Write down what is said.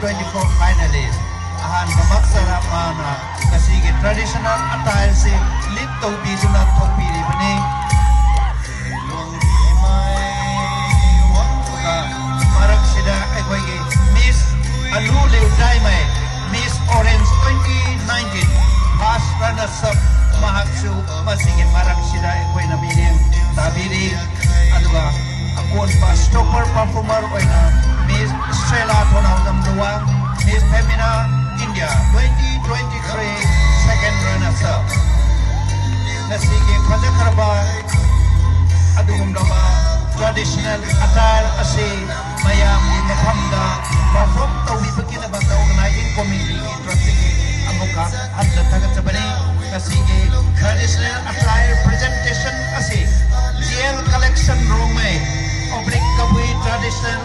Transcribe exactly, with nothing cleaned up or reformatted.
twenty-four finalist ꯑꯍꯥꯟꯕꯃꯛꯇꯗ ꯃꯥꯅ ꯉꯁꯤꯒꯤ traditional attire ꯑꯁꯤ lead ꯇꯧꯕꯤꯗꯨꯅ ꯊꯣꯛꯄꯤꯔꯤꯕꯅꯤ꯫ ꯑꯗꯨꯒ ꯃꯔꯛꯁꯤꯗ ꯑꯩꯈꯣꯏꯒꯤ Miss ꯑꯂꯨ ꯂꯤꯎꯖꯥꯏꯃꯩ, Miss Orange twenty nineteen first runners up, ꯃꯍꯥꯛꯁꯨ ꯃꯁꯤꯒꯤ ꯃꯔꯛꯁꯤꯗ ꯑꯩꯈꯣꯏꯅ ꯃꯤꯠꯌꯦꯡ ꯇꯥꯕꯤꯔꯤ꯫ ꯑꯗꯨꯒ ꯑꯀꯣꯟꯕ stopper performer ꯑꯣꯏꯅ Miss Stella ꯊꯣꯅꯥꯎꯖꯝ Luwang, Miss Femina India twenty twenty-three second runners up꯫ ꯉꯁꯤꯒꯤ ꯐꯖꯈ꯭ꯔꯕ ꯑꯗꯨꯒꯨꯝꯂꯕ traditional attire ꯑꯁꯤ ꯃꯌꯥꯝꯒꯤ ꯃꯐꯝꯗ perform ꯇꯧꯕꯤꯕꯒꯤꯗꯃꯛꯇ organizing committeeꯒꯤ ꯇꯔꯞꯇꯒꯤ ꯑꯃꯨꯛꯀ ꯍꯟꯅ ꯊꯥꯒꯠꯆꯕꯅꯤ꯫ ꯉꯁꯤꯒꯤ traditional attire presentation ꯑꯁꯤ G L Collection Rongmei oblique Kabui Traditional